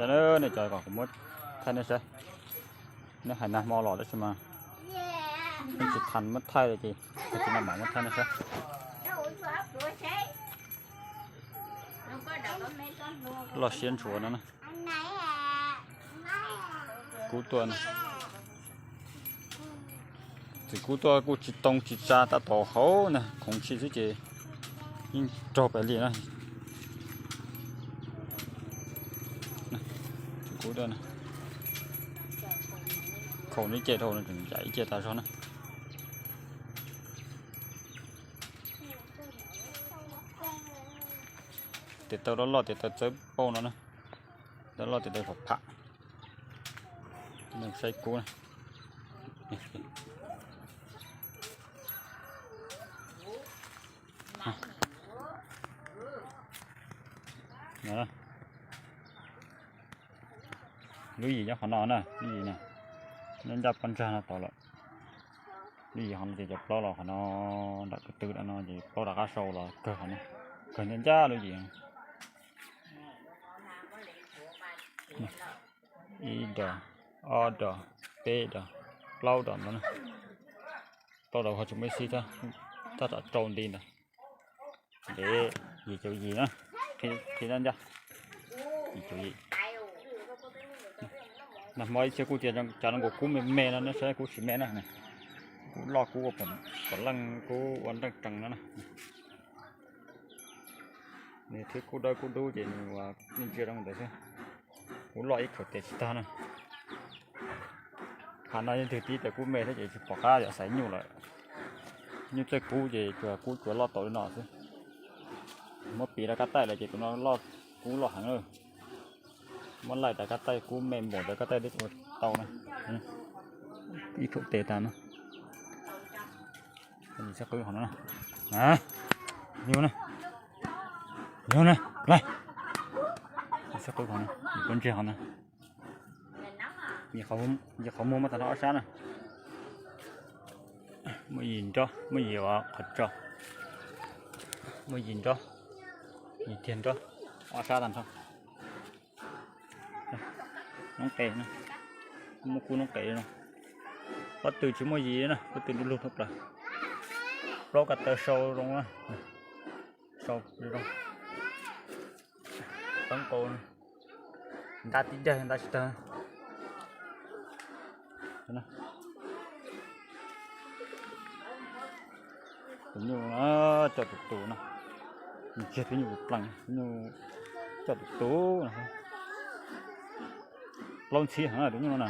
Nej cov kom kuv muab thaij nej saib. Neb hais nag hmo los tab sis mas tsis tau muab thaij ces tsis nag mam muab thaij nej saib. Loj siab ntshua no na. Kub tuaj, txiv kub tuaj kuj tsis too tsis tsa, tab tom hauv na, khoov tshij xwb ces yeej raug pes li na. Txiv kub tuaj, khaum ib ce dhau no tseem yam ib ce tas zog na. Tes taw loj loj, tes taw txawb pauj no na, loj loj tes taw pham pham. Saib kub na. Lub yim nyob qhov no na, lub yim no, nyob ncaj pob ntsag no tod lawm. Lub yim qhov no ces cov plaub los qhov no, nram kwv tw no ces plaub rov qab sau los kawg qhov no, kawg ncaj ncaj lub yim. Ib dos, ob dos, peb dos, plaub dos no na. Plaub dos ho tsis muaj ib xib thiab, tab tom rau nti ntawd. Ntev, yim caum yim na, qhib ncaj ncaj. Yim caum yim. Nag hmo ib txhia kuj tias cov no nkaus kub me me no, nej saib kub tsis me na. Kub loj kub ua pom leej, kub ua nreej tsees no na. Nws thiab kub dawb kub dub ces nws ua nej ntsia zoo ntawd xwb. Kub loj ib khaum tes tsis tag na. Qhov no yeej twg tib tias kub me thiab ces tsis pom qab yog xaiv nyuj lawm. Nyuj txawj kub ces tsuas kub tsuas loj tau li no xwb. Muab piv rau kab taij lawm ces tus no loj, kub loj heev lawm. Muab laij rau kab taij kub me npaum ntawd kab taij twb ua tau na. Ib khaum tes tag no. Saib qwb qhov no na. Yog na. Yog na. Laij. Saib qwb qhov no, pob ntseg qhov no. Yim qhov muag muaj tag nrho ob sab na. Muaj yim nrob, muaj yim qhov tso. Muaj yim nrob, yim tiag nrob, ob sab tag nrho. Noob qes, muaj kub noob qes no. Pob tw tsis muaj yim na, pob tw du lug thoob plaws. Plaub ko taw sau zoo, sau zoo. Toob qau, ntab tib daig ntab tsis tag. Tus nyuj coj tus tus no, nws tsis yog tus nyuj plees, tus nyuj coj tus tus no. Plaub ntxhib heev tus nyuj no na.